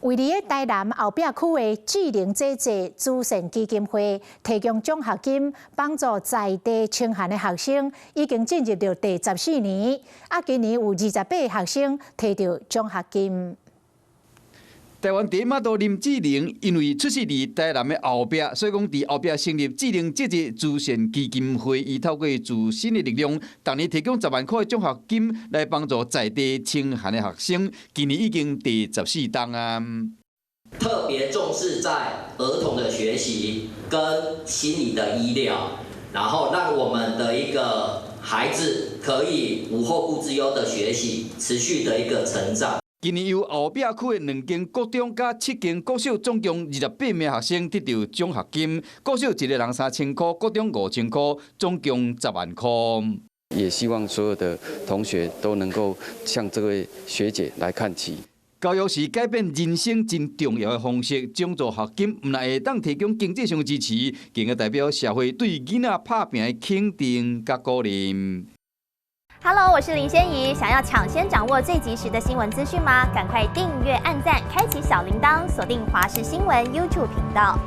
位佇台南後壁區的智能姐姐慈善基金會提供獎學金，幫助在地清寒的學生，已經進入到第14年。啊，今年有28個學生提著獎學金。台灣第一媽都林志玲，因為出世佇台南的後壁，所以講佇後壁成立志玲姐姐慈善基金會，伊透過自身的力量，逐年提供10萬塊獎學金來幫助在地清寒的學生。今年已經第14冬啊！特別重視在兒童的學習跟心理的醫療，然後讓我們的一個孩子可以無後顧之憂的學習，持續的一個成長。今年由後壁區的兩間國中佮七間國小，總共28名學生得著獎學金。國小一個人3000塊，國中5000塊，總共10萬塊。也希望所有的同學都能夠向這位學姐來看齊。教育是改變人生真重要的方式，獎助學金毋但會當提供經濟上的支持，更加代表社會對囡仔拍拚的肯定佮鼓勵。 Hello，我是林仙怡。想要搶先掌握最及時的新聞資訊嗎？趕快訂閱、按讚、開啟小鈴鐺，鎖定華視新聞 YouTube 頻道。